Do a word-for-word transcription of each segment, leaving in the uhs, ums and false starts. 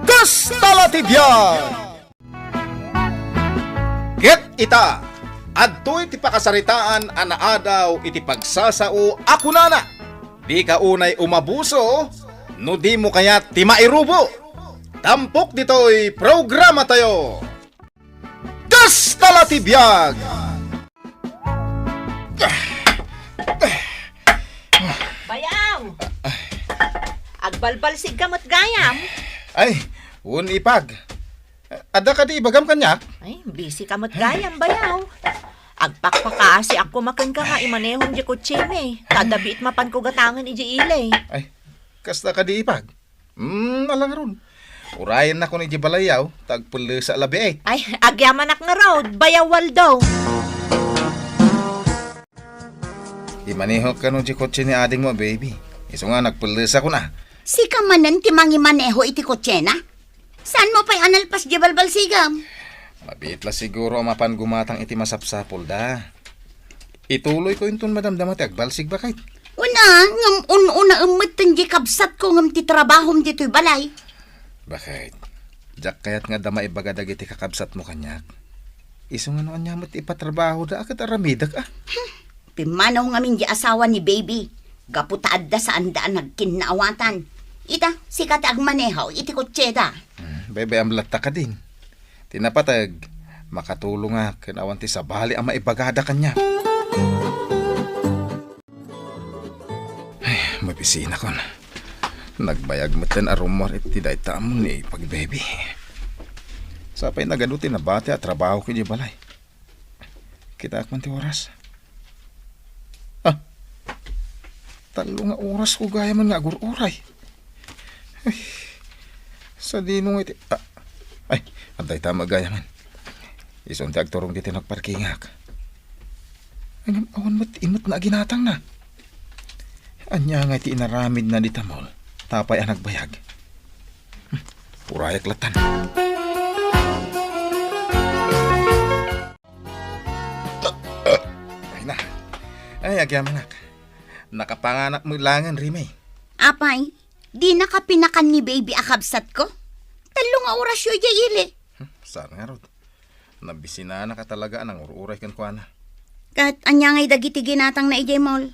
Kasta la ti biag! Ket ita, adtoy ti pakasaritaan a naadaw iti pagsasao a kunana, "Dika unay umabuso no dimo kayat ti mairubo." Tampok ditoy programatayo. Kasta la ti biag! Bayaw! Agbalbalsigka met gayam? Ay, wen, Ipag. Adda kadi ibagam kaniak? Ay, busy ka met gayam, bayaw. Agpakpakaasiak koma kenka nga imanehom diay kotsemi. Ta adda biit mapanko gatangen idiay ili. Ay, kasta kadi, Ipag? Hmm, ala ngarud. Urayennakon idiay balayyo, ta agpellesa labiit. Ay, agyamanak ngarud, bayaw Waldo. Imanehok kano diay kotse ni adingmo, baby. Isu nga nagpellesakon a. Sika manen ti mangimaneho iti kotsena? Saanmo pay a nalpas diay balbalsigam? Mabiit la siguro a mapan gumatang iti masapsapulda. Ituloyko inton madamdama ti agbalsig, baket. Wen a, ngem un-unaem metten diay kabsatko ngem ti trabahom ditoy balay. Baket, diak kayat nga adda maibaga dagiti kakabsatmo kaniak. Isu nga no ania met ti ipatrabahoda a ket aramidek a. Hmm. Pimmanaw ngamin diay asawa ni baby. Gapu ta adda saanda a nagkinnaawatan. Ita, sika ti agmaneho iti kotseda. Hmm, bay-bay-am latta kadin. Ti napateg, makatulongak ken awan ti sabali a maibagada kaniak. Ay, mabisinakon. Nagbayag metten a rummuar iti dayta ammo ni Ipag, baby. Sapay nagadu ti nabati a trabaho idiay balay. Kitaak man ti oras. Ah, tallo nga orasko gayamen nga agur-uray. Ay, sadino nga iti, ah, ay, adda ita met gayamen. Isun ti agturong ditoy nagparkingak. Ngem awan met ti imetna a ginatangna. Ania nga iti inaramidna dita mall? Tapay a nagbayag. Hmm, urayak lattan. Ay na. Ay, agyamanak. Nakapanganak met laengen, Rime. Apay, dinaka pinakan ni baby a kabsatko? Tallo nga orasyo idiay ili. Hmm, saan ngarud? Nabisinanak a talaga a nangur-uray kenkuana. Ket ania ngay dagiti ginatangna idiay mall?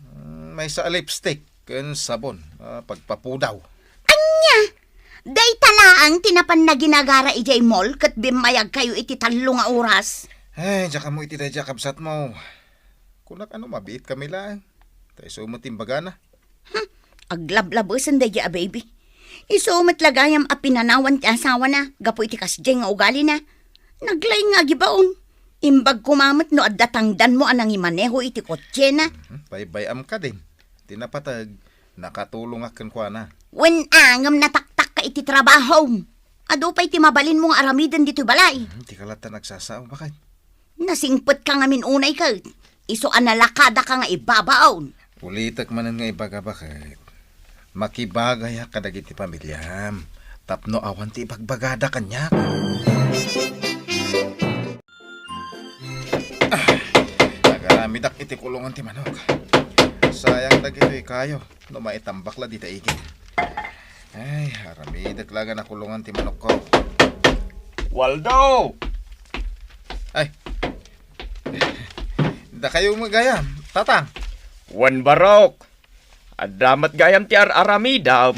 Hmm, maysa a lipstick ken sabon, ah, pagpapudaw. Ania? Dayta laeng ti napanna ginagara idiay mall ket bimmayagkayo iti tallo nga oras? Ay, diak ammo iti daydiay a kabsatmo. Kunak a no mabiitkami laeng. Ta isu met ti imbagana. Hmm, aglablabesen daydiay a baby. Isu met la gayam a pinanawan ti asawana gapu iti kasdiay nga ugalina. Naglaing nga agibaon. Imbag koma met no adda tangdanmo a nangimaneho iti kotsena. Hmm, baybay-am kadin. Ti napateg, nakatulongak kenkuana. Wen a, ngem nataktakka iti trabahom. Adu pay ti mabalinmo nga aramiden ditoy balay. Hmm, dika latta nagsasao, baket. Nasingpetka ngamin unay ket isu a nalakadaka nga ibabaon. Ulitek manen nga ibaga, baket. Makibagayak kadagiti pamiliam tapno awan ti ibagbagada kaniak. Ah, nagaramidak iti kulongan ti manok. Sayang dagitoy kayo no maitambak la dita igid. Ay, aramidek laeng a kulongan ti manokko. Waldo! Ay. Dakayo met gayam, Tatang. Wen, Barok. Adda met gayam ti ar-aramidam.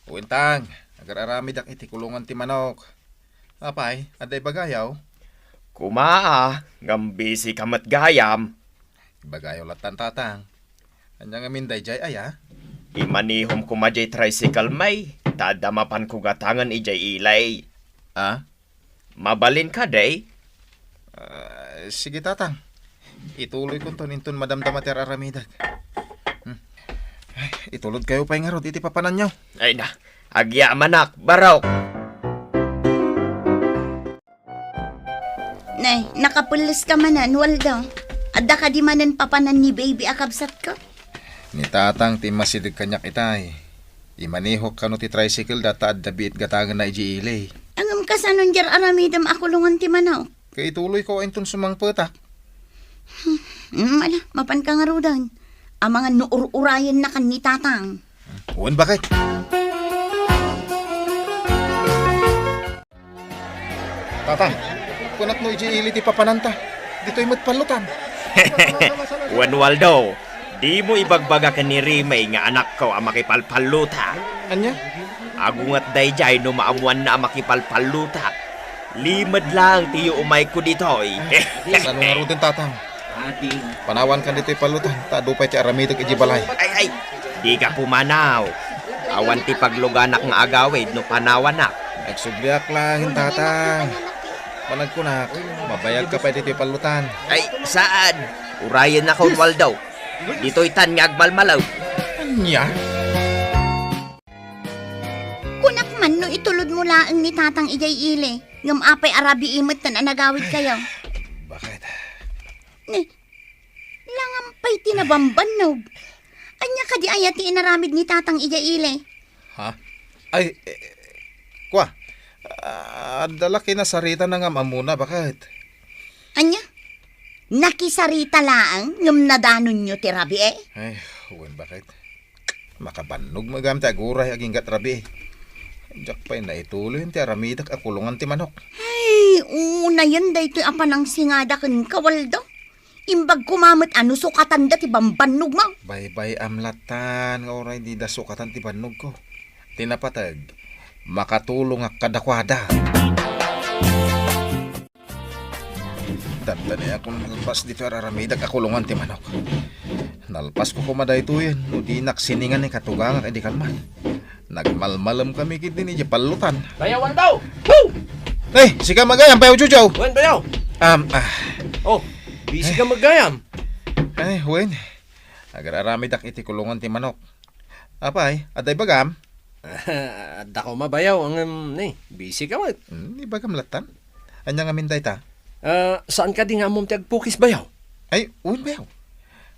Wen, Tang, agar-aramidak iti kulongan ti manok. Apay, adda ibagayo? Kumaa, ngem busy ka met gayam. Ibagayo lattan, Tatang. Ania ngamin daydiay aya? Imanihom koma diay tricycle, may, ta adda mapanko gatangen idiay ili. Ah? Mabalin kadi? Ah, sige, Tatang. Ituloykonton inton madamdama ti ar-aramidek. Hmm. Ay, itulodkayo pay ngarud iti papananyo. Ay na, agyamanak, Barok. Nay, nakapelles ka manen, Waldo. Adda kadi manen papanan ni baby a kabsatko? Ni Tatang ti immasideg kaniak itay. Imanihok kano ti tricycle da ta adda biit gatangenna idiay ili. Ngem kasano diay ar-aramidem a kulongan ti manok? Ket ituloyko inton sumangpetak. Hmm, ala, mapanka ngaruden. Amangan no ur-urayennakan ni Tatang. Wen, baket. Tatang, kunak no idiay ili ti papananta. Ditoy met pallutan. Wen, Waldo, dimo ibagbaga ken ni Rime nga anakko a makipalpalluta. Ania? Agunget daydiay no maammoanna a makipalpallutak. Limed laeng ti yuumayko ditoy. Saan ngaruden, Tatang? Panawankan ditoy pallutan, ta adu pay ti aramidek idiay balay. Ay, ay, dika pumanaw. Awan ti pagluganak nga agawid no panawanak. Agsubliak laeng, Tatang. Panagkunak, mabayagka pay ditoy pallutan. Ay, saan? Urayennakon, Waldo. Ditoytan nga agmalmalaw. Ania? Kunak man no itulodmo laeng ni Tatang idiay ili, ngem apay a rabii metten a nagawidkayo? Bakit? Ne, langan pay ti nabambannog. Ania kadi aya ti inaramid ni Tatang idiay ili? Ha? Ay, eh, kua, ah, adda la kinasarita nga am-ammona, bakit? Ania? Nakisarita laeng ngem nadanonyo ti rabii? Ay, wen, bakit? Makabannog met gayam ti aguray agingga ti rabii. Diak pay naituloy ti aramidek a kulongan ti manok. Ay, unayen daytoy a panangsingada kenka, Waldo. Imbag koma met a no sukatanda ti bambannogmo. Baybay-am lattan nga uray dida sukatan ti bannogko. Ti napateg, makatulongak kadakuada. Dandanayakon nalpas ditoy ar-aramidek a kulongan ti manok. Nalpasko koma daytoyen no dinak siningan ni katugangak idi kalman. Nagmalmalem kami ketdin idiay pallutan. Bayaw Waldo! Woo! Eh, sika met gayam, Bayaw Jojo? Wen, Bayaw. Um, ah. Oh, busy ka met gayam. Ay, wen. Agar-aramidak iti kulongan ti manok. Apay, adda ibagam? Adda koma, Bayaw, ngem, ni, busy ka met. Hmm, ibagam lattan. Ania ngamin dayta? Ah, saan kadi nga ammom ti agpukis, Bayaw? Ay, wen, Bayaw.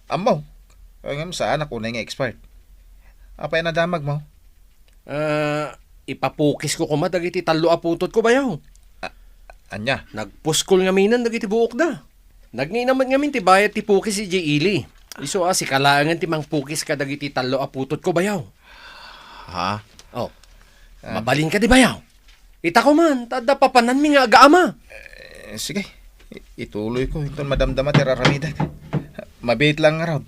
Ammo. Ngem saanak unay nga expert. Apay a nadamagmo? Ah, ipapukisko koma dagiti tallo a putotko, Bayaw. A-, ania? Nagpuskol ngaminen dagiti buokda. Nagngina met ngamin ti bayad ti pukis idiay ili. Isu a, sika laengen ti mangpukis kadagiti tallo a putotko, Bayaw. Ha? Oh. Ah. Mabalin kadi, Bayaw? Ita koman, ta adda papananmi nga agaama. Eh, sige. I-, ituloyko inton madamdama ti ar-aramidek. Mabiit laeng ngarud.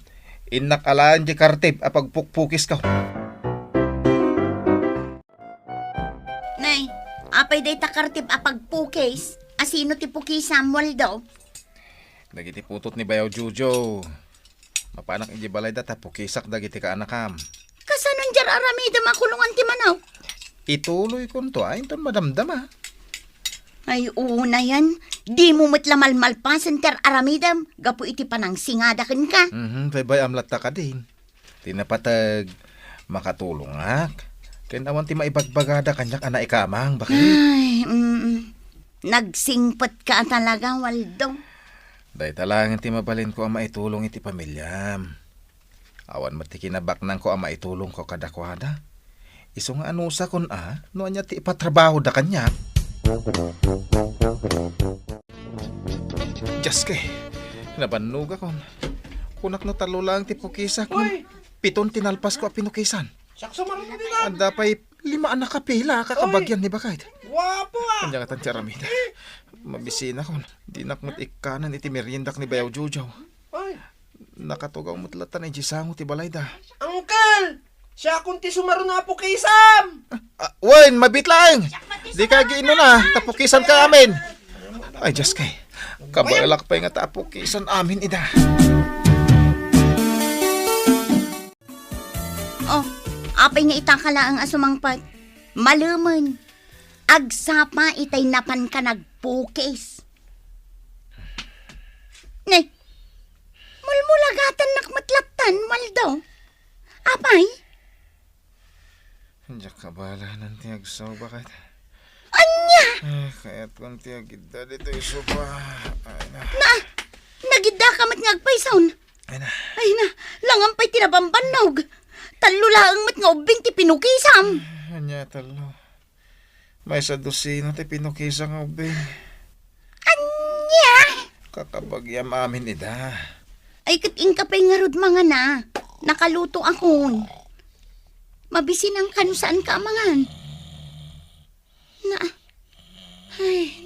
Innak alaen diay kartib a pagpukpukisko. Nay, apay dayta kartib a pagpukis? Asino ti pukisam, Waldo? Dagiti putot ni Bayaw Jojo. Mapanak idiay balayda ta pukisak dagiti kaanakam. Kasano diay ar-aramidem a kulongan ti manok? Ituloykonto a inton madamdama. Ay, unayen, dimo met la malmalpasen ti ar-aramidem gapu iti panangsingada kenka. Mhm, baybay-am latta kadin. Ti napateg, makatulongak. Ken awan ti maibagbagada kaniak a naikamang, bakit? Ay, mm. Nagsingpetka a talaga, Waldo. Dayta laeng ti mabalinko a maitulong iti pamiliam. Awan met ti kinabaknangko a maitulongko kadakuada. Isu nga anusakon a no ania ti ipatrabahoda kaniak. Dios ko, nabannogakon. Kunak no tallo laeng ti pukisak, Uy! Piton ti nalpasko a pinukisan. Sakso man ito, Dinan. Adda pay lima a nakapila a kakabagian ni Bakay. Guapo, ah! Ania ngatan ti aramidek? Mabisinakon. Dinak met ikkanen iti meriendak ni Bayaw Jojo. Ay. Nakatugaw met latta idiay sango ti balayda. Uncle! Siakon ti sumaruno a pukisam! Ah, wen, mabiit laeng. Dika agiinnuna, ta pukisanka amin. Ay, Dios ko. Kabaelak pay nga ta pukisan amin ida. Oh, apay nga itaka laeng a sumangpet? Malemen. Agsapa itay napanka nagpukis. Ne, mulmulagatannak met lattan, Waldo. Apay? Diak kabalanan ti agsao, Bakay. Ania? Ay, kayatko ti agidda ditoy sopa. Ay, na. Na, nagidda ka met nga agpayson. Ay, na. Ay, na, langan pay ti nabambannog. Tallo laeng met nga ubbing ti pinukisam. Ania, tallo? Maysa dosina ti pinukisa nga ubbing. Ania? Kakabagiam amin ida. Ay, ket inka pay ngarud mangana. Nakaluto akon. Mabisinanka no saanka a mangan. Na, ay,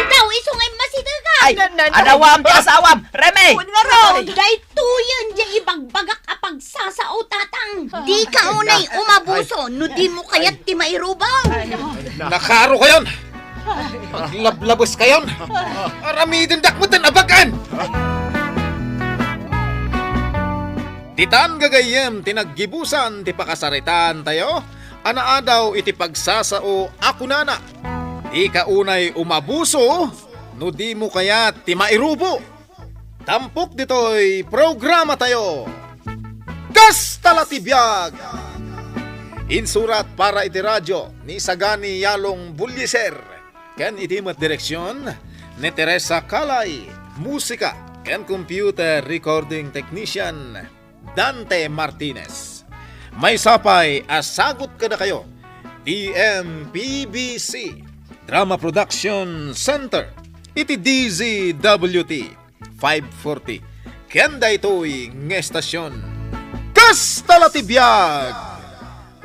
Aldaw, isu nga immasidegak. Ay, na, na, na, adawam ti asawam, Reme! Wen ngarud. Daytoyen diay ibagbagak a pagsasao, Tatang. Dika unay umabuso no dimo kayat ti mairubaw. Nakaaro kayon! Aglablabes kayon! Aramidendak met a bag-an! Itan gagayyem ti naggibusan ti pakasaritaan tayo, a naadaw iti pagsasao a kunana, "Dika unay umabuso no dimo kayat ti mairubo." Tampok ditoy programa tayo. Kasta la ti biag! Insurat para iti radio ni Sagani Yalong Bulliser, ken iti met direksyon ni Teresa Kalay, musika ken computer recording technician Dante Martinez. Maysa pay a sagut kadakayo ti M P B C Drama Production Center iti D Z W T five forty ken daytoy nga estasyon. Kasta la ti biag!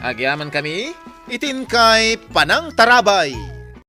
Agyamankami iti inkay panangtarabay.